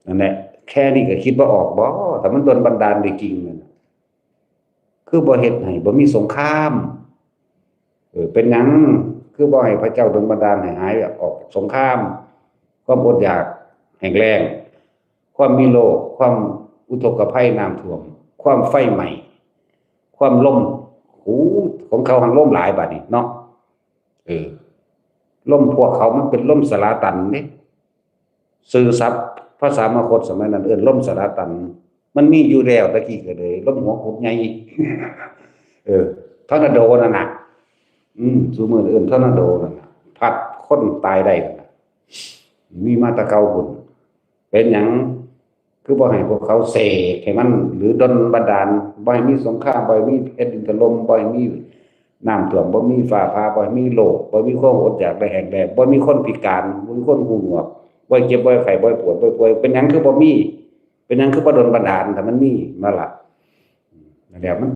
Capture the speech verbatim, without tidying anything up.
นั่นแหละ แค่นี้ก็คิดบ่ออกบ่ ถ้ามันดลบันดาลได้จริงนั่นน่ะ คือบ่เฮ็ดให้บ่มีสงคราม เออ เป็นหยัง คือบ่ให้พระเจ้าดลบันดาลให้หายออกจากสงคราม ความอดอยากแห้งแล้ง ความมีโรค ความอุทกภัยน้ำท่วม ความไฟไหม้ ความลม โอ้ ของเขาหั้นลมหลายบัดนี้เนาะ เออ ลมพวกเขามันเป็นลมสลาตันเด้ ซื่อสัพย์ภาษามคธสมัยนั้นเอิ้นลมสลาตัน มันมีอยู่แล้วตะกี้ก็เลย ลมหัวกุดใหญ่ เออ ทอร์นาโดนั่นน่ะ อืม ซุมื้อเอิ้นทอร์นาโดนั่นน่ะ พัดคนตายได้นั่นน่ะ มีมาแต่เก่าพุ้น เป็นหยัง คือบ่ให้พวกเขาเสกให้มัน หรือดลบันดาล บ่ให้มีสงคราม บ่ให้มีแผ่นดินถล่ม บ่ให้มีน้ำท่วม บ่มีฟ้าผ่า บ่ให้มีโรค บ่มีความอดอยากและแห้งแล้ง บ่มีคนพิการ บ่มีคนหูหนวก บ่ให้เจ็บ บ่ให้ไข้ บ่ให้ปวด บ่ให้ป่วย เป็นหยังคือบ่มี เป็นหยังคือบ่ดลบันดาล ถ้ามันมีมาละ นั่นแหละ มัน